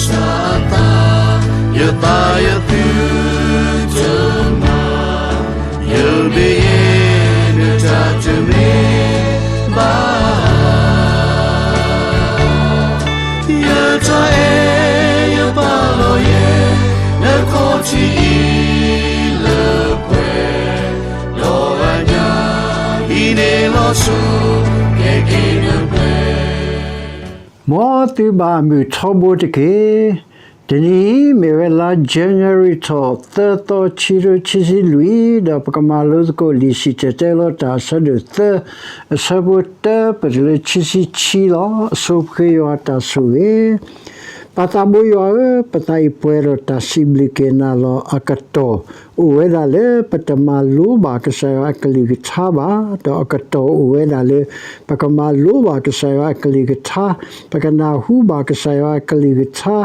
စၢ်အသး, ယသးယသုတမၤ, ယမ့ၢ်ယဲ နတၢ်တမ့ၢ်ဘၣ်. ယတၢ်အဲၣ်ယပာ်လီၤယဲ နခီၣ်ထံးအံၤလၢပှဲၤ, ဒီးအညၣ်အံၤန့ၣ်လီၤစိၤ ကဲက့ၤနပှဲၤ. မ်သုဘၣ်မုာ်ထီဘိတက့ၢ်. တနံၤအံၤ မ့ၢ်ဝဲလါ January ထီၣ်သၢသီ ခံကထိခံဆံလွံၢ် ဒီးပကမၤလိသကိး လံာ်စံၣ်တဲၤတဲလီၤတၢ်အဆၢဒိၣ်သၢ အဆၢဖိတၢ ပတုၤလၢခံဆံခံလီၤ. အဆိပဃ့ယွၤအတၢ်ဆိၣ်ဂ့ၤ. ပၢ်သးဘိယွၤဧၢ, ပသးအံၤပှဲၤဒီးတၢ်စံးဘျုးက့ၤနၤလီၤ. အကတီၢ်အိၣ်ဝဲဒၣ်လၢပတမၤလိဘၣ်ကစၢ်ယွၤအကလုၢ်ကထါဘၣ်, ဒီးအကတီၢ်အိၣ်ဝဲဒၣ်လၢ ပကမၤလိဘၣ်ကစၢ်ယွၤအကလုၢ်ကထါ, ပကနၢ်ဟူဘၣ်ကစၢ်ယွၤအကလုၢ်ကထါ,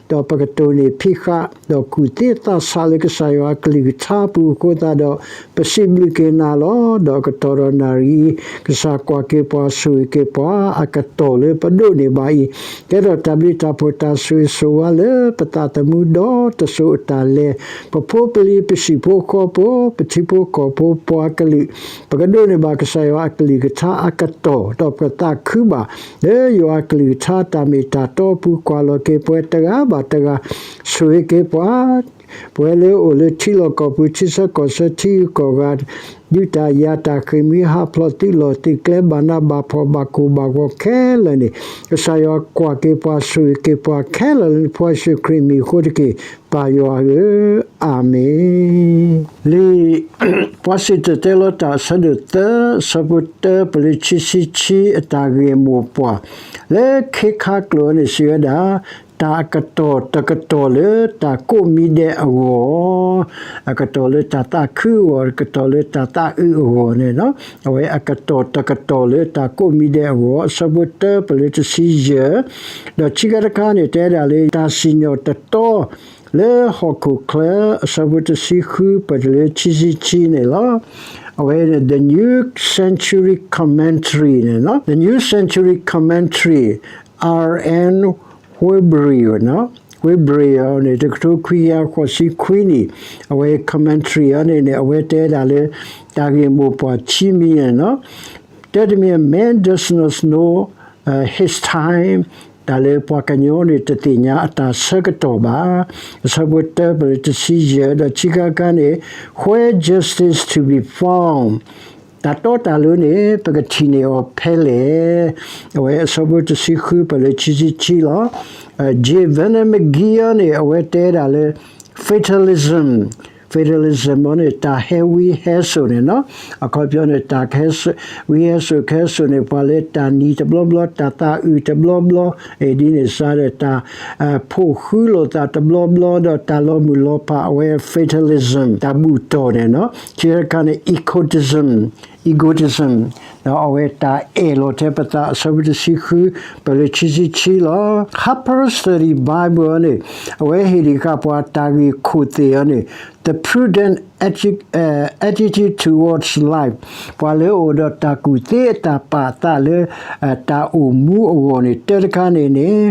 ဒီးပကတိၢ်န့ၢ်ဖံးဃာ်, ဒီးကူၣ်သ့သးဆးလၢကစၢ်ယွၤအကလုၢ်ကထါအပူၤအဃိသတးဒီး, ပစံးဘျုးက့ၤနၤလီၤ. ဒီးအကတီၢ်ဒီးနၣ်ရံၣ်အံၤ ကစၢ်ကွၢ်က့ၤပှၤဆိၣ်ဂ့ၤက့ၤပှၤ အကတီၢ်လၢပဒိးန့ၢ်ဘၣ်အံၤ, ကဲထီၣ်တၢ်ဘျုးတၢ်ဖှိၣ်တၢ်ဆိၣ်ဂ့ၤဆိၣ်ဝါလၢပသးသမူဒီတစိၤအတၢ်လဲၤ, ပဖိပလံၤပဟံၣ်ဖိဃီဖိ ပထံဖိကီၢ်ဖိပှၤကလုာ်, ပကဒိးန့ၢ်ဘၣ်ကစၢ်ယွၤအကလုၢ်ကထါအကတီၢ်, ဒီးပသးခုဘၣ် လၢယွၤအကလုၢ်ကထါတၢ်မ့ၢ်တၢ်တီအပူၤ ကွၢ်လီၤက့ၤပှၤတဂၤဘၣ်တဂၤ, ဆိၣ်ဂ့ၤက့ၤပှၤ ပဝဲလၢအိၣ်လၢထံလီၢ်ကီၢ်ပူၤ ထံဆၢကီၢ်ဆၢ ထံဂုၤကီၢ်ဂၤ, ဒုးတၢ်ယၤတၢ်ဃ့ၢ်မှံဟးဖျိးသုးလီၢ်သုးကျဲ ဘၣ်နးဘၣ်ဖှီၣ် ဘၣ်ကိၢ်ဘၣ်ဂီၤခဲလၢာ်န့ၣ်, ကစၢ်ယွၤကွၢ်က့ၤပှၤဆိၣ်ဂ့ၤက့ၤပှၤခဲလၢာ်လၢနဖိယ့ၣ်ၡူးခရံာ်မံၤအဃိတက့ၢ်, ပၢ်ယွၤဧၢ, အၤမ့ၣ်. လံာ်ပှၤစံၣ်တဲၤတဲလီၤတၢ်အဆၢဒိၣ်သၢ အဆၢဖိတၢ ပတုၤလၢခံဆံခံ အတၢ်ဂ့ၢ်မိၢ်ပှၢ် လၢခ့ခါကျိာ်န့ၣ်စံးဝဲဒၣ်, တၢ်အကတီၢ်တကတီၢ်လၢတၢ်ကိးမံၤဒဲးအဂီၢ်, အကတီၢ်လၢတၢ်သးခုအဂီၢ်, အကတီၢ်လၢတၢ်သးအုးအဂီၢ်န့ၣ်လီၤ. အဝဲအကတီၢ်တကတီၢ်လၢတၢ်ကိးမံၤဒဲးအဂီၢ်, အဆၢဖိတၢ ပတုၤလၢတဆံယဲၢ်, ဒီးခံခါတခါန့ၣ် တဲဒၣ်လၢတၢ်စံၣ်ညီၣ်တတီ လၢဟီၣ်ခိၣ်ချၢ, အဆၢဖိတဆံဃု ပတုၤလၢခံဆံခံန့ၣ်လီၤ. အဝဲန့ၣ် The New Century Commentary န့ၣ်လီၤ. The New Century Commentary, R N Whibley, Whibley အံၤန့ၣ် တကထိခွံကယၤဃိးဆံခွံနံၣ်, အဝဲ commentary အံၤန့ၣ်န့ၣ် အဝဲတဲဒၣ်လၢ တၢ်ဂ့ၢ်မိၢ်ပှၢ်ခံမံၤန့ၣ်လီၤ. တၢတမံၤ Man does not know his time, တၢ်လၢပှၤကညီန့ၣ် တသ့ၣ်ညါအတၢ်ဆၢကတီၢ်ဘၣ်. အဆၢဖိတၢ ပတုၤလၢတဆံယဲၢ် ဒီးခံခါတခါန့ၣ် Where justice to be found, တၢ်တီတၢ်လိၤန့ၣ် ပကထံၣ်န့ၢ်အီၤဖဲလဲၣ်. အဝဲအဆၢဖိတဆံဃု ပတုၤလၢခံဆံခံလီၤ. J Vernon McGee အံၤန့ၣ် အဝဲတဲဒၣ်လၢ fatalism, fatalism အံၤန့ၣ် တၢ်ဟဲဝံဟဲစိာ်န့ၣ်လီၤ. အခီပညီန့ၣ် တၢ်ကဟဲဝံဟဲစိာ်ကဟဲစိာ်န့ၣ် ပှၤလၢတၢ်နံၤတဘျီဘျီ, တၢ်သးအုးတဘျီဘျီ, ဒ်န့ၣ်စ့ၢ်ဒီး တၢ် ဖိးဃူလိာ်သးတဘျီဘျီ ဒီးတၢ်လီၤမုၢ်လီၤဖး အဝဲ fatalism တၢ်ဘူၣ်တီၢ်န့ၣ်လီၤ. ခံခါတခါန့ၣ် egotism, egotism ဒီးအဝဲတၢ်အဲၣ်လီၤထဲပသး အဆၢဖိတဆံဃု ပတုၤလၢခံဆံခံလီၤ. Harper's Study Bible အံၤန့ၣ် အဝဲဟ့ၣ်ဒံးဃာ်ပှၤတၢ်ဂ့ၢ်ခိၣ်သ့ၣ်အံၤန့ၣ် The Prudent Atti- အဲ Attitude Towards Life, ပှၤလၢအအိၣ်ဒီးတၢ်ကူၣ်သ့အတၢ်ပာ်အသးလၢ တၢ်အိၣ်မူအဂီၢ်န့ၣ် တၢတခါန့ၣ်န့ၣ်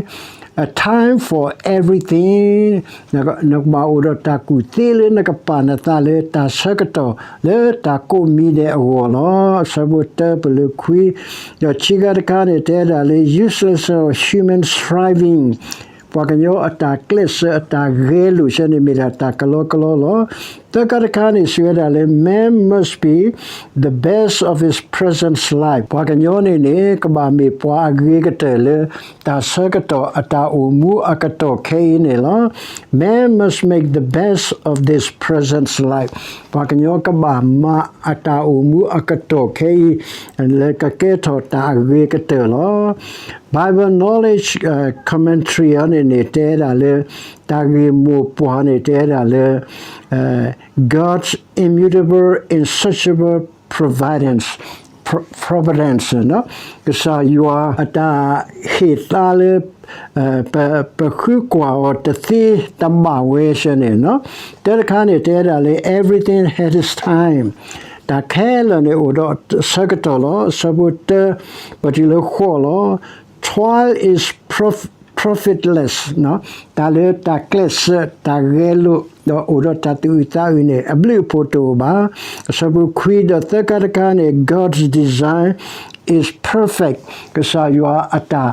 a time for everything, နကဘၣ်အိၣ်ဒီးတၢ်ကူၣ်သ့လၢနကပာ်နသးလၢတၢ်ဆၢကတီၢ်လၢတၢ်ကိးမံၤဒဲးအဂီၢ်လီၤ. အဆၢဖိတၢ ပတုၤလၢခွံ, ဒီးခံခါတခါန့ၣ် တဲဒၣ်လၢ useless or human striving, ပှၤကညီအတၢ်ကျဲးစၢးအတၢ်ဂဲၤလိာ်ဆၢန့ၣ် မ့ၢ်ဒၣ်တၢ်ကလီကလီလီၤ. သၢခါတခါန့ၣ် စံးဝဲဒၣ်လၢ man must be the best of his present life, ပှၤကညီန့ၣ်န့ၣ် ကဘၣ်မ့ၢ်ပှၤအဂ့ၤကတၢၢ်လၢ တၢ်ဆၢကတီၢ်အတၢ်အိၣ်မူအကတီၢ်ခဲအံၤန့ၣ်လီၤ. Man must make the best of this present life, ပှၤကညီကဘၣ်မၤအတၢ်အိၣ်မူအကတီၢ်ခဲအံၤ လၢကကဲထီၣ်တၢ်အဂ့ၤကတၢၢ်လီၤ. Bible Knowledge Commentary အံၤန့ၣ်န့ၣ် တဲဒၣ်လၢ တၢ်ဂ့ၢ်မိၢ်ပှၢ်န့ၣ် တဲဒၣ်လၢ God's immutable, unsearchable providence, providence န့ၣ်လီၤ. ကစၢ်ယွၤအတၢ်ဟ့ၣ်သါလၢ ပ ပဃုကွၢ်အီၤတသ့တဘၣ်ဝဲဆၢန့ၣ်လီၤ. တၢတခါန့ၣ် တဲဒၣ်လၢ everything has its time, တၢ်ခဲလၢာ်န့ၣ်အိၣ်ဒီးဆၢကတီၢ်လီၤ. အဆၢဖိတၢ ပတုၤလၢဃိးလီၤ. Toil is prof- profitless, တၢ်လၢတၢ်ကျဲးစၢး တၢ်ဂဲၤလိာ် ဒီးအိၣ်ဒီးတၢ်သူၣ်အုးသးအုးန့ၣ် အဘျုးအဖှိၣ်တအိၣ်ဘၣ်. အဆၢဖိခွံ ဒီးသၢခါတခါန့ၣ် God's design is perfect, ကစၢ်ယွၤအတၢ်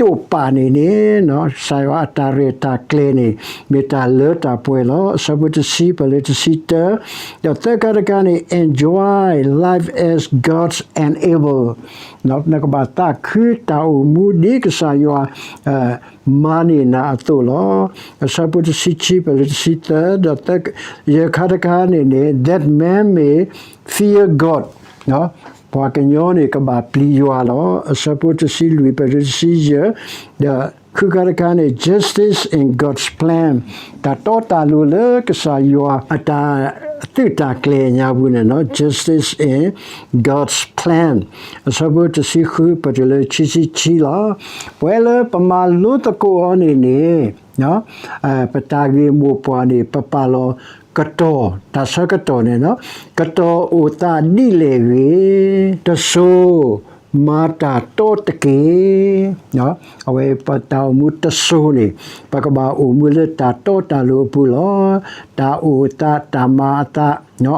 တိာ်ပာ်န့ၣ်န့ၣ် ကစၢ်ယွၤအတၢ်ရဲၣ်တၢ်ကျဲၤန့ၣ် မ့ၢ်တၢ်လၢတၢ်ပှဲၤလီၤ. အဆၢဖိတဆံ ပှဲၤလၢတဆံတၢ, ဒီးသၢခါတခါန့ၣ် enjoy life as God's enable, နကဘၣ်သးခုတၢ်အိၣ်မူဒ်ကစၢ်ယွၤ မၤန့ၢ်နၤအသိးလီၤ. အဆၢဖိတဆံခံ ပှဲၤလၢတဆံသၢ, ဒီးသၢ, ယဲၢ်ခါတခါန့ၣ်န့ၣ် that man may fear God, ပှၤကညီန့ၣ် ကဘၣ်ပျံၤယွၤလီၤ. အဆၢဖိတဆံလွံၢ် ပှဲၤလၢတဆံယဲၢ်, ဒီးဃုခါတခါန့ၣ် justice in God's plan, တၢ်တီတၢ်လိၤလၢကစၢ်ယွၤအတၢ်သုးတၢ်ကျဲၤညါပူၤန့ၣ် justice in God's plan, အဆၢဖိတဆံဃု ပတုၤလၢခံဆံခံလီၤ. ပဝဲလၢပမၤလိသကိးအီၤန့ၣ်န့ၣ် ပတၢ်ဂ့ၢ်မိၢ်ပှၢ်န့ၣ် ပပာ်လီၤကတီၢ်, တၢ်ဆၢကတီၢ်န့ၣ်, ကတီၢ်အိၣ်သးဒ်လဲၣ်ဂ့ၤ, တစိၤ မၤတၢ်တီတက့ၢ်. အဝဲပတၢ်အိၣ်မူတစိၤန့ၣ် ပကဘၣ်အိၣ်မူလၢတၢ်တီတၢ်လိၤအပူၤလီၤ. တၢ်အိၣ်အသး တၢ်မၤအသး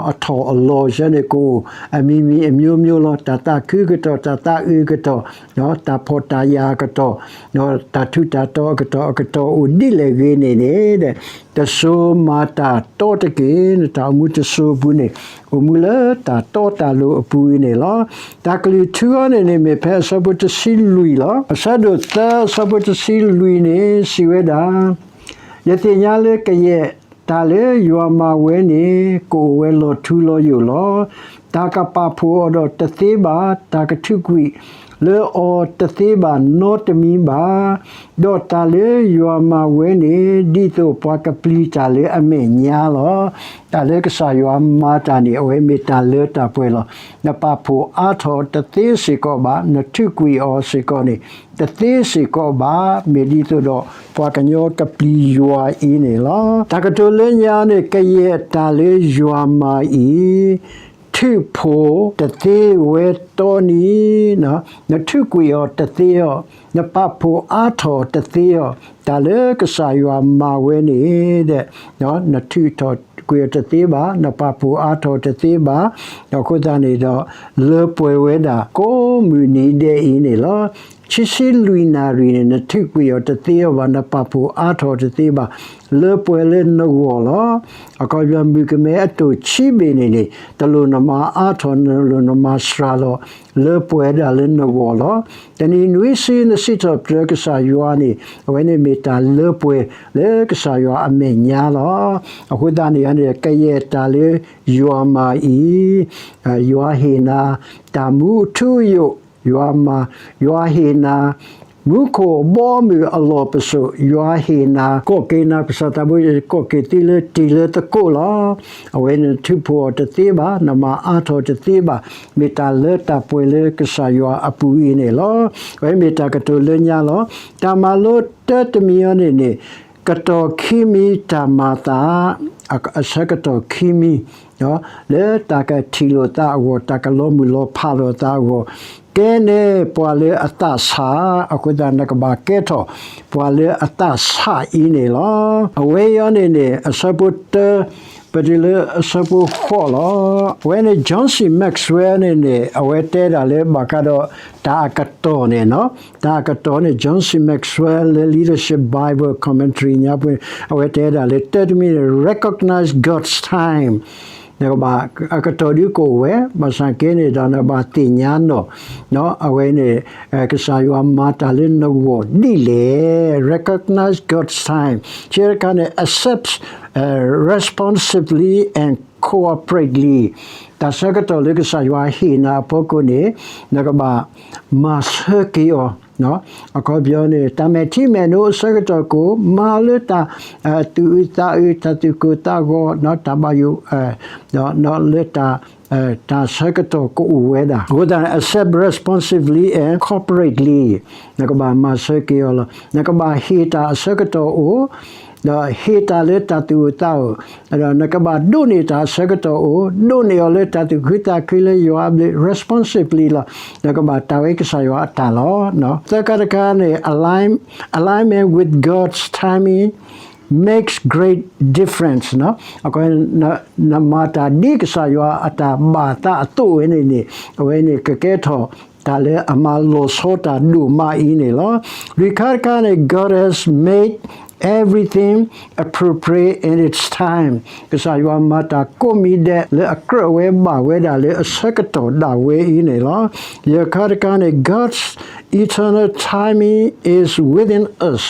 အထီၣ်အလီၤဆၢန့ၣ် ကအိၣ်အမံၤမံၤအမျိုးမျိုးလီၤ. တၢ်သးခုကတီၢ်, တၢ်သးအုးကတီၢ်, တၢ်ဖှီၣ်တၢ်ယာ်အကတီၢ်, တၢ်ထူးတၢ်တီၤအကတီၢ်, အကတီၢ်အိၣ်ဒ်လဲၣ်ဂ့ၤန့ၣ်န့ၣ်, တစိၤမၤတၢ်တီတက့ၢ်. နတၢ်အိၣ်မူတစိၤအပူၤန့ၣ် အိၣ်မူလၢတၢ်တီတၢ်လိၤအပူၤအံၤန့ၣ်လီၤ. တၢ်ကလုၢ်ထူအီၤန့ၣ်န့ၣ် မ့ၢ်ဖဲအဆၢဖိတဆံလွံၢ်လီၤ. အဆၢဒိၣ်သၢ အဆၢဖိတဆံလွံၢ်န့ၣ် စံးဝဲဒၣ်, ယသ့ၣ်ညါလၢကယဲၢ်တၢ်လၢယွၤမၤဝဲန့ၣ် ကအိၣ်ဝဲလီၤထူလီၤယိာ်လီၤ. တၢ်ကပာ်ဖှိၣ်အီၤဒီးတသ့ဘၣ်, တၢ်ကထုးကွံာ်လၢအီၤတသ့ဘၣ်နီတမံၤဘၣ်. ဒီးတၢ်လၢယွၤမၤဝဲန့ၣ် ဒ်သိးပှၤကပျံၤတၢ်လၢအမဲာ်ညါလီၤ. တၢ်လၢကစၢ်ယွၤမၤတၢ်န့ၣ် အဝဲမ့ၢ်တၢ်လၢတၢ်ပှဲၤလီၤ. နပာ်ဖှိၣ်အါထီၣ်တသ့စ့ၢ်ကီးဘၣ်, နထုးကွံာ်အီၤစ့ၢ်ကီးန့ၣ် တသ့စ့ၢ်ကီးဘၣ်, မ့ၢ်ဒ်သိးဒီးပှၤကညီကပျံၤယွၤအံၤန့ၣ်လီၤ. တၢ်ကတိၤလၢညါန့ၣ် ကယဲၢ်တၢ်လၢယွၤမၤအံၤ ထုးဖှိၣ်တသ့ဝဲတီနံၤ, နထုးကွံာ်အီၤတသ့အီၤ, နပာ်ဖှိၣ်အါထီၣ်တသ့အီၤ, တၢ်လၢကစၢ်ယွၤမၤဝဲန့ၣ်ဒီး နထုးထီၣ်ကွံာ်အီၤတသ့ဘၣ်, နပာ်ဖှိၣ်အါထီၣ်တသ့ဘၣ်, အဃိသတးန့ၣ်ဒီး လၢပှဲၤဝဲဒၣ်ကိးမုၢ်နံၤဒဲးအံၤန့ၣ်လီၤ. ခံဆံလွံၢ်နၣ်ရံၣ်န့ၣ် နထုးကွံာ်အီၤတသ့အီၤဘၣ်, နပာ်ဖှိၣ်အါထီၣ်တသ့ဘၣ်, လၢပှဲၤလၢနဂီၢ်လီၤ. အခီပညီ မုၣ်ကမဲအတိၢ်ဆံးဘ့ၣ်န့ၣ်န့ၣ် တလိၣ်နမၤအါထီၣ်, တလိၣ်နမၤစှၤလီၤ, လၢပှဲၤဒၣ်လၢနဂီၢ်လီၤ. တနံၤနွံဆံ နစံးထီၣ်ပတြၢၤကစၢ်ယွၤန့ၣ် အဝဲန့ၣ်မ့ၢ်တၢ်လၢပှဲၤလၢကစၢ်ယွၤအမဲာ်ညါလီၤ. အဃိသတးန့ၣ်န့ၣ် ကယဲၢ်တၢ်လၢယွၤမၤအံၤ, ယွၤဟ့ၣ်နၤ တၢ်မူအထူအယိာ်, ယွၤမၤ, ယွၤဟ့ၣ်နၤ မူခိၣ်ဘီမုၢ်အလီၢ်ပစိာ်, ယွၤဟ့ၣ်နၤ ကိးက့ၤနၤ ကစၢ်သးဘိ ကိးက့ၤသုလၢတံၤလၢသကိးလီၤ. အဝဲန့ၣ်နထုးဖှိၣ်အီၤတသ့ဘၣ်, နမၤအါထီၣ်တသ့ဘၣ်, မ့ၢ်တၢ်လၢတၢ်ပှဲၤလၢကစၢ်ယွၤအပူၤအံၤန့ၣ်လီၤ. အဝဲမ့ၢ်တၢ်ကတိၤလၢညါလီၤ. တၢ်မၤလိတၢတမံၤအံၤန့ၣ်န့ၣ် ကတီၢ်ခံမံၤတၢ်မၤသး, အဆၢကတီၢ်ခံမံၤ လၢတၢ်ကထံၣ်လိာ်သးအဂီၢ်, တၢ်ကလီၤမုၢ်လီၤဖးလိာ်သးအဂီၢ်, ကဲန့ၢ်ပှၤလၢအသးဆး, အဃိသတးနကဘၣ်ကဲထီၣ်ပှၤလၢအသးဆးအံၤန့ၣ်လီၤ. အဝဲအံၤန့ၣ်န့ၣ် အဆၢဖိတၢ ပတုၤလၢအဆၢဖိဃိးလီၤ. အဝဲန့ၣ် John C Maxwell န့ၣ်န့ၣ် အဝဲတဲဒၣ်လၢဘၣ်ဃးဒီးတၢ်အကတီၢ်န့ၣ်, တၢ်အကတီၢ်န့ၣ် John C Maxwell လၢ Leadership Bible Commentary ညါပူၤ အဝဲတဲဒၣ်လၢ တၢတမံၤန့ၣ် recognize God's time, နကဘၣ် အကတီၢ်ဒုးကအိၣ်ဝဲ, ဘၣ်ဆၣ်က့န့ၣ်ဒီး နဘၣ်သ့ၣ်ညါနီၣ် အဝဲန့ၣ် ကစၢ်ယွၤမၤတၢ်လၢနဂီၢ်ဒ်လဲၣ်, recognize God's time, ဆၢတခါန့ၣ် accept responsively and cooperately, တၢ်ဆၢကတီၢ်လၢကစၢ်ယွၤဟ့ၣ်နၤအဖီခိၣ်န့ၣ် နကဘၣ်မၤဆၢက့ၤအီၤ, အခီပညီန့ၣ် တၢ်မဲာ်ထံမဲာ်နိအဆၢကတီၢ်ကအိၣ်, မၤလၢတၢ်သူၣ်အုးသးအုး, တၢ်သူၣ်ကိၢ်သးဂီၤ, တၢ်ဘၣ်ယိၣ်, လၢတၢ် တၢ်ဆၢကတီၢ်ကအိၣ်ဝဲဒၣ်. အဃိသတးန့ၣ် accept responsibly and corporately နကဘၣ်မၤစၢၤက့ၤအီၤလီၤ. နကဘၣ်ဟ့ၣ်တၢ်အဆၢကတီၢ်အိၣ် ဒီးဟ့ၣ်တၢ်လၢတၢ်သူၣ်အိၣ်သးအိၣ်, ဒီးနကဘၣ်ဒိးန့ၢ်တၢ်အဆၢကတီၢ်အိၣ်, ဒိးန့ၢ်အီၤလၢတၢ်သူၣ်ခုသးခုလၢယွၤအဘျုး responsibly လီၤ. နကဘၣ်တၢ်ဝဲကစၢ်ယွၤအတၢ်လီၤ. သၢခါတခါန့ၣ် align, alignment with God's timing makes great difference နီၤ. အဃိ နမၤတၢ်ဒ်ကစၢ်ယွၤအတၢ်ဘၣ်သးအသိးဝဲန့ၣ်န့ၣ် အဝဲန့ၣ်ကကဲထီၣ်တၢ်လၢအမၤလီၤဆီတၢ်ဒိၣ်မးအံၤန့ၣ်လီၤ. လွံၢ်ခါတခါန့ၣ် God has made everything appropriate in its time. ကစၢ်ယွၤမၤတၢ်ကိးမံၤဒဲးလၢအကြၢးဝဲဘၣ်ဝဲဒၣ်လၢအဆၢကတီၢ်ဒၣ်ဝဲအံၤန့ၣ်လီၤ. ယဲၢ်ခါတခါန့ၣ် God's eternal timing is within us.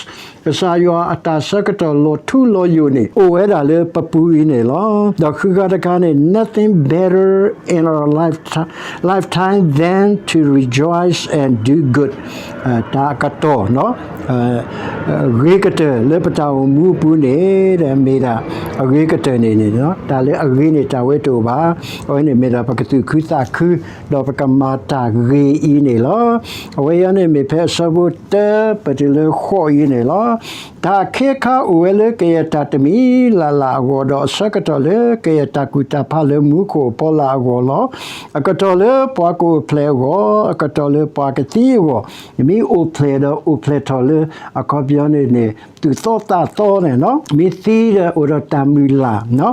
ကစၢ်ယွၤအတၢ်ဆၢကတီၢ်လီၤထူလီၤယိာ်န့ၣ် အိၣ်ဝဲဒၣ်လၢပပူၤအံၤန့ၣ်လီၤ. ဒီးဃုခါတခါန့ၣ် nothing better in our life, lifetime than to rejoice and do good. တၢ်အကတီၢ် ဂ့ၤကတၢၢ်လၢပတၢ်အိၣ်မူအပူၤန့ၣ် မ့ၢ်ဒၣ်အဂ့ၤကတၢၢ်န့ၣ်န့ၣ် တၢ်လၢအဂ့ၤန့ၣ် တၢ်ဝဲတအိၣ်ဘၣ်. အဝဲန့ၣ်မ့ၢ်ဒၣ်ပကသူၣ်ခုသးခု ဒီးပကမၤတၢ်ဂ့ၤအံၤန့ၣ်လီၤ. အဝဲအံၤန့ၣ်မ့ၢ်ဖဲအဆၢဖိတၢ ပတုၤလၢဃိးအံၤန့ၣ်လီၤ. တၢ်ခဲခါအိၣ်ဝဲလၢကယဲၢ်တၢ်တမံၤလၢ်လၢ်အဂီၢ် ဒီးအဆၢကတီၢ်လၢကယဲၢ်တၢ်ကူၣ်တၢ်ဖးလၢမူခိၣ်အဖီလာ်အဂီၢ်လီၤ. အကတီၢ်လၢပှၤကအိၣ်ဖျဲၣ်အဂီၢ်, အကတီၢ်လၢပှၤကသံအဂီၢ်, မ့ၢ်အိၣ်ဖျဲၣ်ဒီးအိၣ်ဖျဲၣ်ထီၣ်လၢ အခီပညီန့ၣ်န့ၣ် သူၣ်သီသးသီန့ၣ်, မ့ၢ်သံဒီးအိၣ်ဒီးတၢ်မုၢ်လၢ်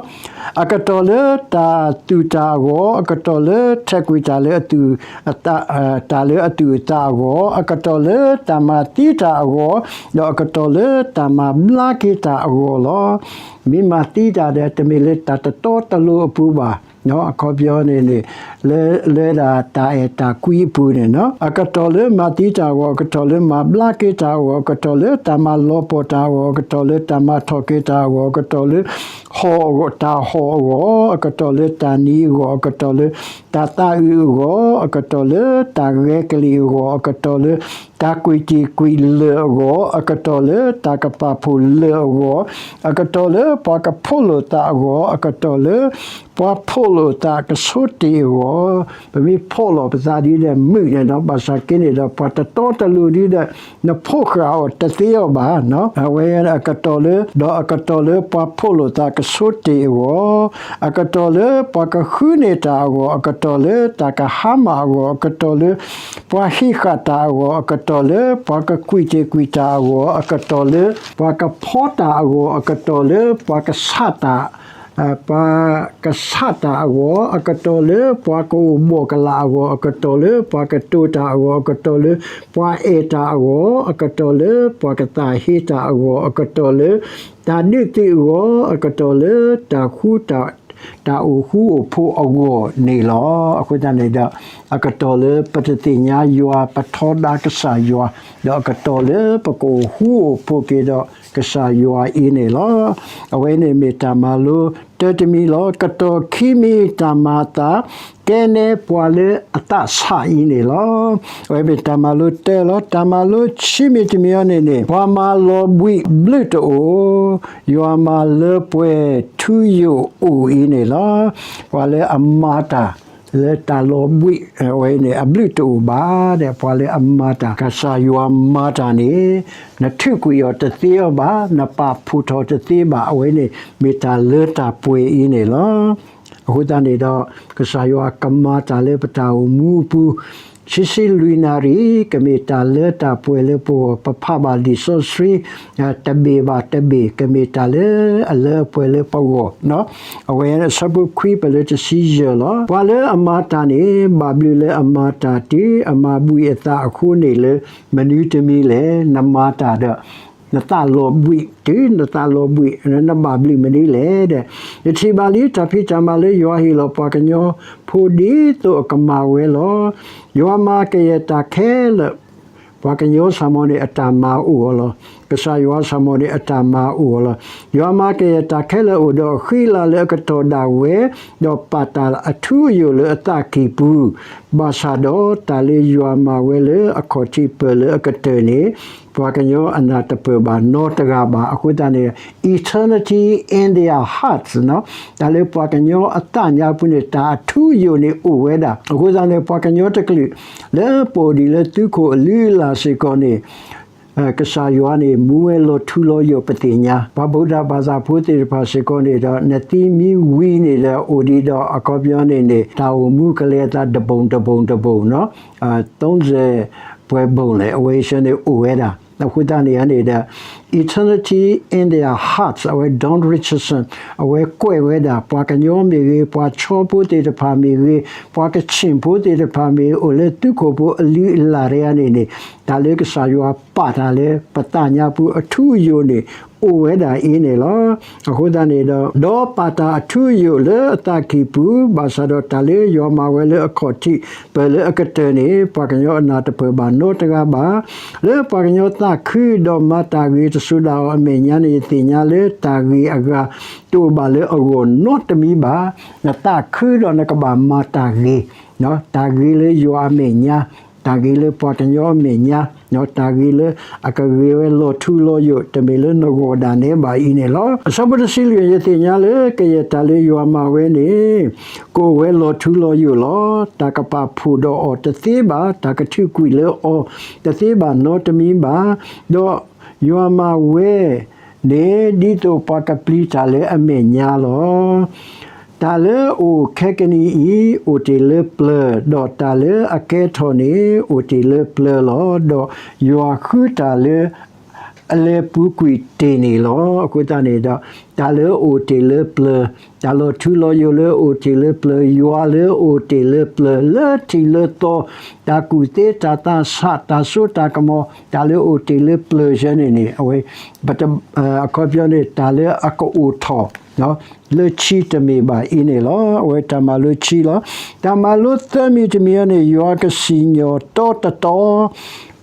အကတီၢ်လၢတၢ်သူၣ်တၢ်အဂီၢ်, အကတီၢ်လၢထဲးကွံာ်တၢ်လၢအသူၣ်, တၢ်လၢအသူၣ်အသးအဂီၢ်, အကတီၢ်လၢတၢ်မၤသံတၢ်အဂီၢ်, ဒီးအကတီၢ်လၢတၢ်မၤဘျါက့ၤတၢ်အဂီၢ်လီၤ. မ့ၢ်မၤသံတၢ်ဒီး တမ့ၢ်လၢတၢ်တတီတလိၤအပူၤဘၣ်. အခီပညီန့ၣ်န့ၣ် လၢ, လၢဒၣ်တၢ်အဲၣ်တၢ်ကွံအပူၤန့ၣ်, အကတီၢ်လၢမၤသံတၢ်အဂီၢ်, အကတီၢ်လၢမၤဘျါက့ၤတၢ်အဂီၢ်, အကတီၢ်လၢတၢ်မၤလီၤပှီၢ်တၢ်အဂီၢ်, အကတီၢ်လၢတၢ်မၤထီၣ်က့ၤတၢ်အဂီၢ်, အကတီၢ်လၢဟီၣ်အဂီၢ်, တၢ်ဟီၣ်အဂီၢ်, အကတီၢ်လၢတၢ်နံၤအဂီၢ်, အကတီၢ်လၢတၢ်သးအုးအဂီၢ်, အကတီၢ်လၢတၢ်ဂဲၤကလံၣ်အဂီၢ်, အကတီၢ်လၢတၢ်ကွံာ်တံာ်ကွံာ်လၢာ်အဂီၢ်, အကတီၢ်လၢတၢ်ကပာ်ဖှိၣ်လၢာ်အဂီၢ်, အကတီၢ်လၢပှၤကဖီၣ်လိာ်သးအဂီၢ်, အကတီၢ်လၢပှၤဖီၣ်လိာ်သးကဆိတ့ၢ်အဂီၢ်, ပမ့ၢ်ဖီၣ်လိာ်ပသးဒ်ဒီးမုၢ်န့ၣ်ဒီး ဘၣ်ဆၣ်က့န့ၣ်ဒီး ပှၤတတီတလိၤဒ်ဒီး နဖီၣ်ဃာ်အီၤတသ့အီၤဘၣ်. အဝဲအကတီၢ်လၢ, ဒီးအကတီၢ်လၢပှၤဖီၣ်လိာ်သးကဆိတ့ၢ်အဂီၢ်, အကတီၢ်လၢပှၤကဃုန့ၢ်တၢ်အဂီၢ်, အကတီၢ်လၢတၢ်ကဟါမၢ်အဂီၢ်, အကတီၢ်လၢပှၤဟံးဃာ်တၢ်အဂီၢ်, အကတီၢ်လၢပှၤကကွံာ်တံာ်ကွံာ်တၢ်အဂီၢ်, အကတီၢ်လၢပှၤကဖီတၢ်အဂီၢ်, အကတီၢ်လၢပှၤကဆးတၢ် ပှၤကဆးတၢ်အဂီၢ်, အကတီၢ်လၢပှၤကအိၣ်ဘှီၣ်ကလာ်အဂီၢ်, အကတီၢ်လၢပှၤကတိၤတၢ်အဂီၢ်, အကတီၢ်လၢပှၤအဲၣ်တၢ်အဂီၢ်, အကတီၢ်လၢပှၤကသးဟ့တၢ်အဂီၢ်, အကတီၢ်လၢတၢ်ဒုးသုးအဂီၢ်, အကတီၢ်လၢတၢ်ဃူတၢ်, တၢ်အိၣ်ဃူအိၣ်ဖိးအဂီၢ်န့ၣ်လီၤ. အဃိသတးန့ၣ်ဒီး အကတီၢ်လၢပတသ့ၣ်ညါယွၤ ပထီဒါကစၢ်ယွၤ, ဒီးအကတီၢ်လၢပကအိၣ်ဃူအိၣ်ဖိးက့ၤဒီးကစၢ်ယွၤအံၤန့ၣ်လီၤ. အဝဲန့ၣ်မ့ၢ်တၢ်မၤလိတၢ်တမံၤလီၤ. ကတီၢ်ခံမံၤတၢ်မၤအသး ကဲနဲပှၤလၢအသးဆးအံၤန့ၣ်လီၤ. အဝဲမ့ၢ်တၢ်မၤလိတၢ်လီၤ. တၢ်မၤလိဆံမံၤတမံၤအံၤန့ၣ်န့ၣ် ပှၤမၤလီၤဘှံးဘျုးတအိၣ်, ယွၤမၤလၢပှဲၤထူယိာ်အိၣ်အံၤန့ၣ်လီၤ. ပှၤလၢအမၤတၢ် လၢတၢ်လီၤဘှံးဝဲန့ၣ် အဘျုးတအိၣ်ဘၣ်ဒီး ပှၤလၢအမၤတၢ် ကစၢ်ယွၤမၤတၢ်န့ၣ် နထုးကွံာ်အီၤတသ့အီၤဘၣ်, နပာ်ဖှိၣ်ထီၣ်တသ့ဘၣ်. အဝဲန့ၣ်မ့ၢ်တၢ်လၢတၢ်ပှဲၤအံၤန့ၣ်လီၤ. အဃိသတးန့ၣ်ဒီး ကစၢ်ယွၤကမၤတၢ်လၢပတၢ်အိၣ်မူအပူၤ ဆံဆံလွံၢ်နၣ်ရံၣ် ကမ့ၢ်တၢ်လၢတၢ်ပှဲၤလၢပဂီၢ်, ပဖးဘၣ်လံာ်စီဆှံ တဘ့ၣ်ဘၣ်တဘ့ၣ် ကမ့ၢ်တၢ်လၢအလၢအပှဲၤလၢပဂီၢ်. အဝဲအဆၢဖိခွံ ပလၢတဆံယဲၢ်လီၤ. ပှၤလၢအမၤတၢ်န့ၣ် ဘၣ်ဘျုးလၢအမၤတၢ်တုၤအမၤဘှံးအသးအဃိန့ၣ်လၢ မနုၤတမံၤလဲၣ်. နမၤတၢ်ဒီး နသးလီၤဘှံး, တုၤနသးလီၤဘှံး နဘၣ်ဘျုးမနုၤလဲၣ်ဒီး ယထံၣ်ဘၣ်လံ တၢ်ဖံးတၢ်မၤလၢယွၤဟ့ၣ်လီၤပှၤကညီဖိဒ်သိးအကမၤဝဲလီၤ. ယွၤမၤကယဲၢ်တၢ်ခဲလၢာ်, ပှၤကညီစၢ်မီၤန့ၣ် အတၢ်မၤအိၣ်အီၤလီၤ. ကစၢ်ယွၤဆၣ်မီၣ်န့ၣ် အတၢ်မၤအိၣ်အီၤလီၤ. ယွၤမၤကယဲၢ်တၢ်ခဲလၢာ်အိၣ်ဒီးဃံလၤလၢအကတီၢ်ဒၣ်ဝဲ, ဒီးပာ်တၢ်အထူအယိာ်လၢအသးကံၢ်ပူၤ, ဘၣ်ဆၣ်ဒီးတၢ်လၢယွၤမၤဝဲလၢအခီၣ်ထံးပၢၢ်လၢအကတၢၢ်န့ၣ် ပှၤကညီအနၢ်တပၢၢ်ဘၣ်နီတဂၤဘၣ်. အဃိသတးန့ၣ် eternity in their hearts တၢ်လၢပှၤကညီအသးညါပူၤန့ၣ် တၢ်အထူအယိာ်န့ၣ်အိၣ်ဝဲဒၣ်. အဃိသတးန့ၣ် ပှၤကညီတကလုာ် လၢပအိၣ်ဒံးလၢသုးခိၣ်အလုၢ်အလၢ်စ့ၢ်ကီးန့ၣ် ကစၢ်ယွၤန့ၣ် မူဝဲလီၤထူလီၤယိာ်ပသ့ၣ်ညါ, ပှၤဗုဒ္ဓဘာသာဖိသ့ၣ်တဖၣ်စ့ၢ်ကီးန့ၣ်ဒီး နသံမံဝံၤန့ၣ်ဒီး အိၣ်ဒံးဒီးအခီပညီန့ၣ်န့ၣ် တၢ်အိၣ်မူကလဲၤအသးတဘီၣ်တဘီၣ်တဘီၣ်နီၤ, သုံးဆယ်ပှဲၤဘီၣ်လဲၣ် အဝဲဆၢန့ၣ်အိၣ်ဝဲဒၣ်. အဃိသတးန့ၣ်န့ၣ်ဒီး eternity in their hearts အဝဲ Don Richardson အဝဲကွဲးဝဲဒၣ် ပှၤကညီမ့ၢ်ဂ့ၤ, ပှၤခၠီဖိသ့ၣ်တဖၣ်မ့ၢ်ဂ့ၤ, ပှၤကခ့ၣ်ဖိသ့ၣ်တဖၣ်မ့ၢ်ဂ့ၤ အိၣ်လၢသုးခိၣ်ဖိအလုၢ်အလၢ်တဂၤန့ၣ်န့ၣ် တၢ်လၢကစၢ်ယွၤပာ်တၢ်လၢပသးညါပူၤအထူအယိာ်န့ၣ် အိၣ်ဝဲဒၣ်အံၤန့ၣ်လီၤ. အဃိသတးန့ၣ်ဒီး ဒီးပာ်တၢ်အထူအယိာ်လၢအသးကံၢ်ပူၤ, ဘၣ်ဆၣ်ဒီးတၢ်လၢယွၤမၤဝဲလၢအခီၣ်ထံးပၢၢ်လၢအကတၢၢ်န့ၣ် ပှၤကညီအနၢ်တပၢၢ်ဘၣ်နီတဂၤဘၣ်. လၢပှၤကညီသးခုဒီးမၤတၢ်ဂ့ၤတစိၤဒၣ်အီၤအမဲာ်ညါန့ၣ် ယသ့ၣ်ညါလၢတၢ်ဂ့ၤအဂၤတအိၣ်ဘၣ်လၢအဂီၢ်နီတမံၤဘၣ်. နသးခုဒီးနကဘၣ်မၤတၢ်ဂ့ၤ, တၢ်ဂ့ၤလၢယွၤအမဲာ်ညါ, တၢ်ဂ့ၤလၢပှၤကညီအမဲာ်ညါ, တၢ်ဂ့ၤလၢအကဂ့ၤဝဲလီၤထူလီၤယိာ် တမ့ၢ်လၢနဂီၢ်ဒၣ်နဲဘၣ်အံၤန့ၣ်လီၤ. အဆၢဖိတဆံလွံၢ် ယသ့ၣ်ညါလၢကယဲၢ်တၢ်လၢယွၤမၤဝဲန့ၣ် ကအိၣ်ဝဲလီၤထူလီၤယိာ်လီၤ. တၢ်ကပာ်ဖှိၣ်ဒီးအီၤတသ့ဘၣ်, တၢ်ကထုးကွံာ်လၢအီၤတသ့ဘၣ်နီတမံၤဘၣ်. ဒီးယွၤမၤဝဲန့ၣ် ဒ်သိးပှၤကပျံၤတၢ်လၢအမဲာ်ညါလီၤ. တၢ်လၢအအိၣ်ခဲကနံၣ်အံၤ အိၣ်တ့ၢ်လၢပျၢၤ, ဒီးတၢ်လၢအကဲထီၣ်န့ၣ် အိၣ်တ့ၢ်လၢပျၢၤလီၤ. ဒီးယွၤဃုတၢ်လၢ အလဲၤပူၤကွံာ်တ့ၢ်န့ၣ်လီၤ. အဃိသတးန့ၣ်ဒီး တၢ်လၢအအိၣ်တ့ၢ်လၢပျၢၤ, တၢ်လီၤထူလီၤယိာ်လၢအအိၣ်တ့ၢ်လၢပျၢၤ, ယွၤလၢအအိၣ်တ့ၢ်လၢပျၢၤ, လၢထံးလၢသီ, တၢ်ကူၣ်သ့တၢ်သးဆး, တၢ်စိတၢ်ကမီၤ, တၢ်လၢအအိၣ်တ့ၢ်လၢပျၢၤဆၢန့ၣ်န့ၣ် အဝဲ အခီပညီန့ၣ် တၢ်လၢအကအိၣ်ထီၣ် လၢခံတမ့ၢ်ဘၣ်အံၤန့ၣ်လီၤ. အဝဲတၢ်မၤလိခံလီၤ. တၢ်မၤလိသၢမံၤတမံၤအံၤန့ၣ် ယွၤကစံၣ်ညီၣ်တီတတီ,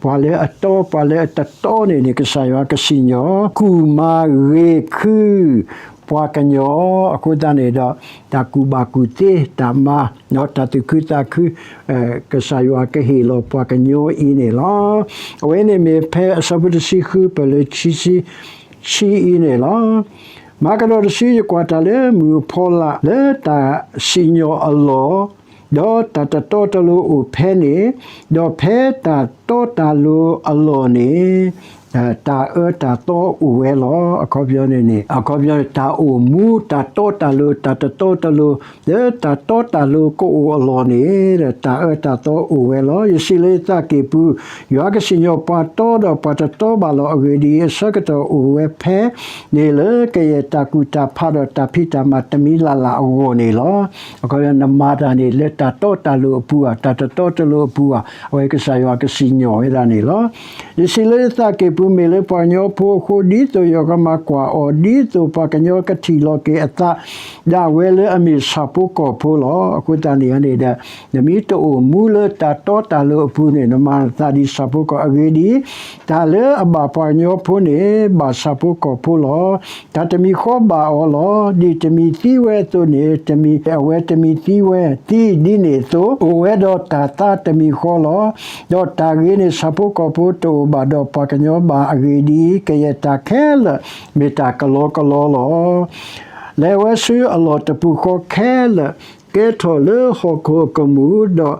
ပှၤလၢအတီ ပှၤလၢအတတီန့ၣ်န့ၣ် ကစၢ်ယွၤကစံၣ်ညီၣ် ကူၣ်မၤဂ့ၤခု ပှၤကညီ အဃိသတးန့ၣ်ဒီး တၢ်ကူၣ်ဘၣ်ကူၣ်သ့ တၢ်မၤ တၢ်သူၣ်ခုသးခု ကစၢ်ယွၤကဟ့ၣ်လီၤပှၤကညီအံၤန့ၣ်လီၤ. အဝဲန့ၣ်မ့ၢ်ဖဲအဆၢဖိတဆံဃု ပၢၢ်လၢခံဆံ ဆံအံၤန့ၣ်လီၤ. မၤကဒီးတစု ယကွၢ်တၢ်လၢမုၢ်အဖီလာ် လၢတၢ်စံၣ်ညီၣ်အလီၢ်, ဒီးတၢ်တတီတလိၤအိၣ်ဖဲန့ၣ်, ဒီးဖဲတၢ်တီတၢ်လိၤအလီၢ်န့ၣ် တၢ်အၢတၢ်သီအိၣ်ဝဲလီၤ. အခီပညီန့ၣ်န့ၣ် အခီပညီန့ၣ် တၢ်အိၣ်မူ တၢ်တီတၢ်လိၤ တၢ်တတီတလိၤ လၢတၢ်တီတၢ်လိၤကအိၣ်အလီၢ်န့ၣ် တၢ်အၢတၢ်သီအိၣ်ဝဲလီၤ. ယစံးလၢယသးကံၢ်ပူၤ, ယွၤကစံၣ်ညီၣ်ပှၤတီဒီးပှၤတတီဘၣ်လီၤ. အဂ့ၢ်ဒ်အံၤ, အဆၢကတီၢ်အိၣ်ဝဲဖဲန့ၣ်လၢ ကယဲၢ်တၢ်ကူၣ်တၢ်ဖးဒီးတၢ်ဖံးတၢ်မၤတမံၤလၢ်လၢ်အဂီၢ်န့ၣ်လီၤ. အခီပညီ နမၤတၢ်န့ၣ် လၢတၢ်တီတၢ်လိၤအပူၤဧါ, တၢ်တတီတလိၤအပူၤဧါ, အဝဲကစၢ်ယွၤကစံၣ်ညီၣ်ဝဲဒၣ်န့ၣ်လီၤ. ယစံးလၢယသးကံၢ်ပူၤ, မ့ၢ်လၢပှၤကညီဖိအဃိ, ဒ်သိးယွၤကမၤကွၢ်အီၤ, ဒ်သိးပှၤကညီကထံၣ်လီၤက့ၤအသးဒၣ်ဝဲလၢအမ့ၢ်ဆၣ်ဖိကီၢ်ဖိလီၤ. အဃိသတးန့ၣ်န့ၣ်ဒီး နမ့ၢ်တအိၣ်မူလၢတၢ်တီတၢ်လိၤအပူၤန့ၣ် နမၤနသးဒ်ဆၣ်ဖိကီၢ်. အဂ့ၢ်ဒ်အံၤ, တၢ်လၢအဘၣ်ပှၤကညီဖိန့ၣ် ဘၣ်ဆၣ်ဖိကီၢ်ဖိလီၤ. တၢ်တမံၤဃီဘၣ်အီၤလီၤ. ဒ်တမံၤသံဝဲအသိးန့ၣ် တမံၤအဝဲတမံၤသံဝဲ, သံဒ်န့ၣ်အသိး အိၣ်ဝဲဒီးတၢ်သါတမံၤဃီလီၤ. ဒီးတၢ်ဂ့ၤန့ၣ် ဆၣ်ဖိကီၢ်ဖိတအိၣ်ဘၣ်ဒီးပှၤကညီဘၣ်. အဂ့ၢ်ဒ်အံၤ, ကယဲၢ်တၢ်ခဲလၢာ် မ့ၢ်တၢ်ကလီကလီလီၤ. လဲၤဝဲဆူအလီၢ်တပူၤဃီခဲလၢာ်, ကဲထီၣ်လၢဟီၣ်ခိၣ်အကမူၣ်, ဒီး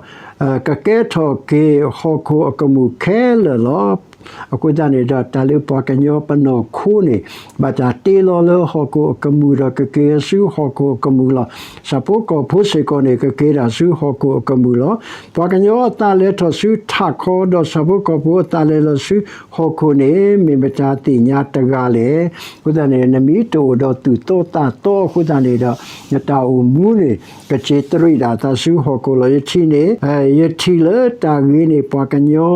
ကကဲထီၣ်က့ၤဟီၣ်ခိၣ်အကမူၣ်ခဲလၢာ်လီၤ. အဃိသတးန့ၣ်ဒီး တၢ်လၢပှၤကညီပနီၢ်ခိန့ၣ် ဘၣ်တၢ်တ့လီၤလၢဟီၣ်ခိၣ်အကမူၣ်ဒီး ကက့ၤဆူဟီၣ်ခိၣ်အကမူၣ်လီၤ. ဆၣ်ဖိကီၢ်ဖိစ့ၢ်ကီးန့ၣ် ကက့ၤတၢ်ဆူဟီၣ်ခိၣ်အကမူၣ်လီၤ. ပှၤကညီအသးလဲၤထီၣ်ဆူထးခီ, ဒီးဆၣ်ဖိကီၢ်ဖိအသးလဲၤလီၤဆူဟီၣ်ခိၣ်န့ၣ် မ့ၢ်မတၤသ့ၣ်ညါတဂၤလဲၣ်. အဃိသတးန့ၣ် နမ့ၢ်တအိၣ်ဒီးသူၣ်သီသးသီအဃိသတးန့ၣ်ဒီး နတၢ်အိၣ်မူန့ၣ် ကက့ၤတရံးဒၣ်အသးဆူဟီၣ်ခိၣ်လီၤ. ယထံၣ်န့ၣ်, ယထံၣ်လၢတၢ်ဂ့ၤန့ၣ် ပှၤကညီ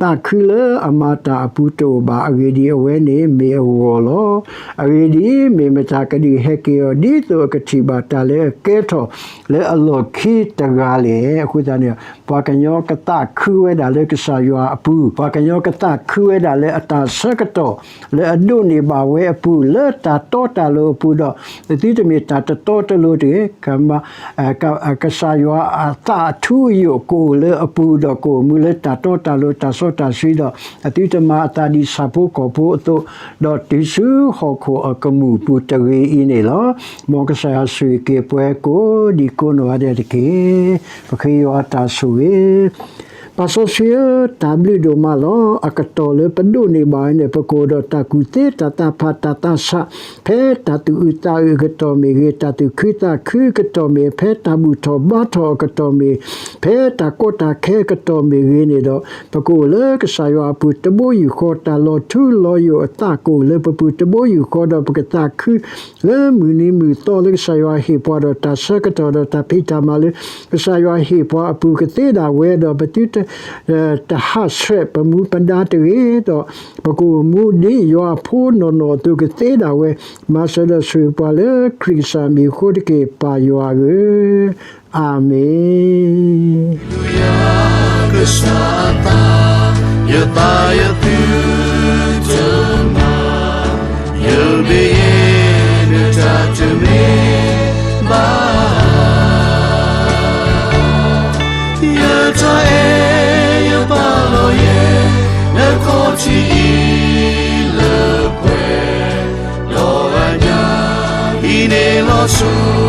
သးခုလၢအမၤတၢ်အပူၤတအိၣ်ဘၣ်. အဂ့ၢ်ဒ်အံၤ, အဝဲန့ၣ်မ့ၢ်အဂီၢ်လီၤ. အဂ့ၢ်ဒ်အံၤ, မ့ၢ်မတၤကဒုးဟဲက့ၤအီၤ, ဒ်သိးအကထံၣ်ဘၣ်တၢ်လၢအကဲထီၣ်လၢအလီၢ်ခံတဂၤလဲၣ်. အဃိသတးန့ၣ်, ပှၤကညီကသးခုဝဲဒၣ်လၢကစၢ်ယွၤအပူၤ, ပှၤကညီကသးခုဝဲဒၣ်လၢအတၢ်ဆၢကတီၢ် လၢအဒိးန့ၢ်ဘၣ်ဝဲအပူၤ, လၢတၢ်တီတၢ်လိၤအပူၤဒီး, သုတမ့ၢ်တၢ်တတီတလိၤတဂ့ၤ, ကမ ကစၢ်ယွၤအသးအထူအယိာ်ကအိၣ်လၢအပူၤ, ဒီးကအိၣ်မူလၢတၢ်တီတၢ်လိၤတၢ်စီတၢ်ဆှံဒီး, အသုတမၤအသးဒ်ဆၣ်ဖိကီၢ်ဖိအသိး, ဒီးတုၤဆူဟီၣ်ခိၣ်အကမူၣ်ပူၤတဂ့ၤအံၤန့ၣ်လီၤ. မ်ကစၢ်ယွၤဆိၣ်ဂ့ၤက့ၤပှၤကိးဒံကိးနီၢ်ဂၤဒဲးတက့ၢ်. ပဃ့ယွၤအတၢ်ဆိၣ်ဂ့ၤ ပၢ်စီဆှံဧၢ, တၢ်ဘျုးဒိၣ်မးလီၤ. အကတီၢ်လၢပဒိးန့ၢ်ဘၣ်ဝဲန့ၣ်, ပကအိၣ်ဒီးတၢ်ကူၣ်သ့, တၢ်သးဖး, တၢ်သးဆး, ဖဲတၢ်သူၣ်အုးသးအုးအကတီၢ်မ့ၢ်ဂ့ၤ, တၢ်သူၣ်ခုသးခုအကတီၢ်မ့ၢ်, ဖဲတၢ်ဘူၣ်ထီၣ်ဘါထီၣ်အကတီၢ်မ့ၢ်, ဖဲတၢ်ကီတၢ်ခဲအကတီၢ်မ့ၢ်ဂ့ၤန့ၣ်ဒီး, ပကအိၣ်လၢကစၢ်ယွၤအပူၤတဘိယူၢ်ဃီ, တၢ်လီၤထူလီၤယိာ်အသးကအိၣ်လၢပပူၤတဘိယူၢ်ဃီ, ဒီးပကသးခု လၢမုၢ်နံၤမုၢ်သီလၢကစၢ်ယွၤဟ့ၣ်ပှၤဒီးတၢ်ဆၢကတီၢ်, ဒီးတၢ်ဖံးတၢ်မၤလၢကစၢ်ယွၤဟ့ၣ်ပှၤအပူၤကသ့ဒၣ်ဝဲ, ဒီးပသုတဟးဆှဲးပမူပဒါတဂ့ၤ, ဒီးပကအိၣ်မူဒ်ယွၤအဖိနီၢ်နီၢ်အသိးကသ့ဒၣ်ဝဲ, မၤစၢၤဒီးဆိၣ်ဂ့ၤပှၤလၢခရံာ်ကစၢ်မံၤအဃိတက့ၢ်, ပၢ်ယွၤဧၢ, အၤမ့ၣ်. ကစၢ်အသး, ယသးယသုတမၤ, ယဘၣ်ယဲနတၢ်တမ့ၢ်ဘၣ်, ယတၢ်အဲၣ်ယပာ်လီၤယဲ, နခီၣ်ထံးအံၤလၢပှဲၤ, ဒီးအညၣ်အံၤန့ၣ်လီၤဆီ